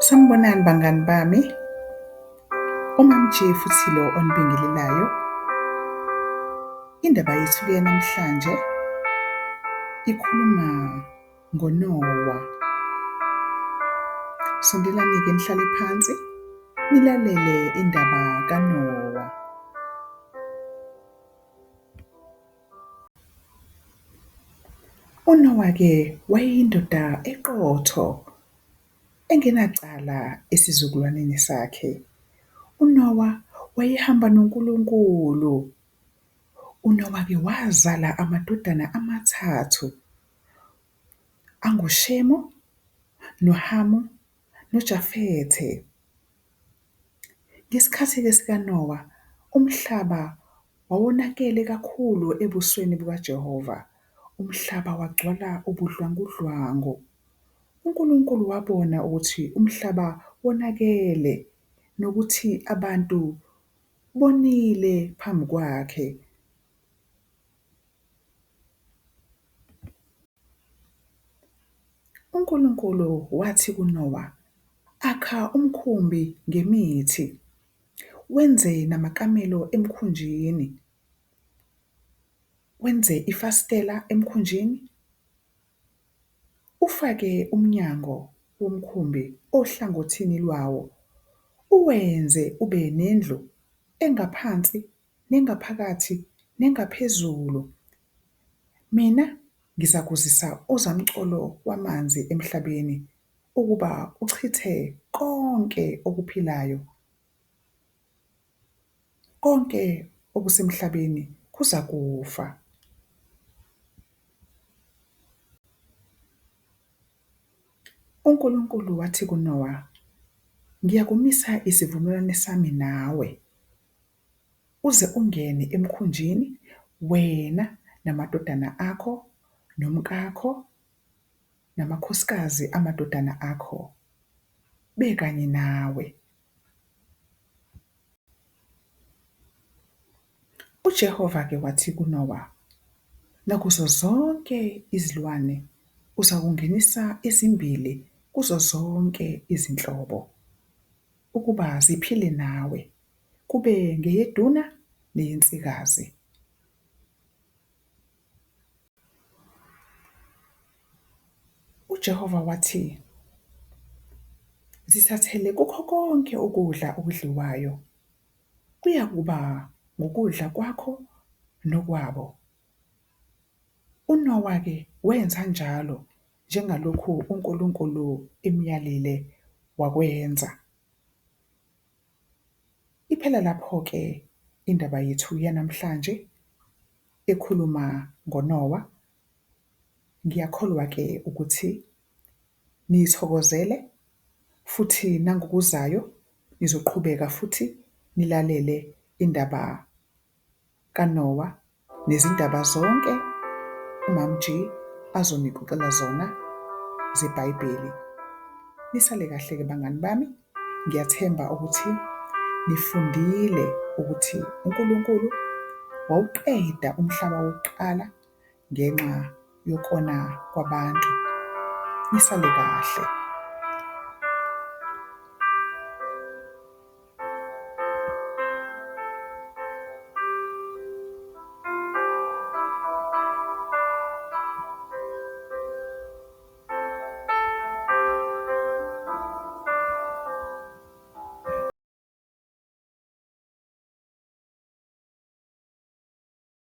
Sanibonani bangani bami, uMamG futhi lo onibingelelayo. Indaba yethu-ke namhlanje ikhuluma ngoNowa. Sondelani-ke nihlale phansi nilalele indaba kaNowa. UNowa-ke wayeyindoda eqotho engenacala esizukulwaneni sakhe. UNowa wayehamba noNkulunkulu. UNowa-ke wazala amadodana amathathu angoShemu, noHamu, noJafete. Ngesikhathi-ke sikaNowa umhlaba wawonakele kakhulu ebusweni bukaJehova, umhlaba wagcwala ubudlwangudlwangu. UNkulunkulu wabona ukuthi umhlaba wonakele nokuthi abantu bonile phambi kwakhe. UNkulunkulu wathi kuNowa, akha umkhumbi ngemithi, wenze namakamelo emkhunjini, wenze ifasitela emkhunjini, ufake umnyango womkhumbi ohlangothini lwawo, uwenze ube nendlu engaphansi nengaphakathi nengaphezulu. Mina ngizakuzisa uzamcolo wamanzi emhlabeni ukuba uchithe konke okuphilayo. Konke okusemhlabeni kuzakufa. UNkulunkulu wathi kuNowa, ngiyakumisa isivumelwane sami nawe, uze ungene emkhunjini wena namadodana akho, nomkakho, namakhosikazi amadodana akho bekanye nawe. UJehova-ke wathi kuNowa, nakuzo zonke izilwane uzakungenisa ezimbili kuzo zonke izinhlobo, ukuba ziphile nawe, kube ngeyeduna neyensikazi. UJehova wathi, zithathele kukho konke ukudla okudliwayo, kuyakuba ngukudla kwakho nokwabo. UNowa-ke wenza njalo njengalokhu uNkulunkulu emyalile wakwenza. Iphela lapho-ke indaba yethu yanamhlanje ekhuluma ngoNowa. Ngiyakholwa-ke ukuthi niyithokozele futhi nangokuzayo nizoqhubeka futhi nilalele indaba kaNowa nezindaba zonke uMamG azonixoxela zona zeBhayibheli. Nisale kahle-ke bangani bami, ngiyathemba ukuthi nifundile ukuthi uNkulunkulu wawuqeda umhlaba wokuqala ngenxa yokona kwabantu. Nisale kahle.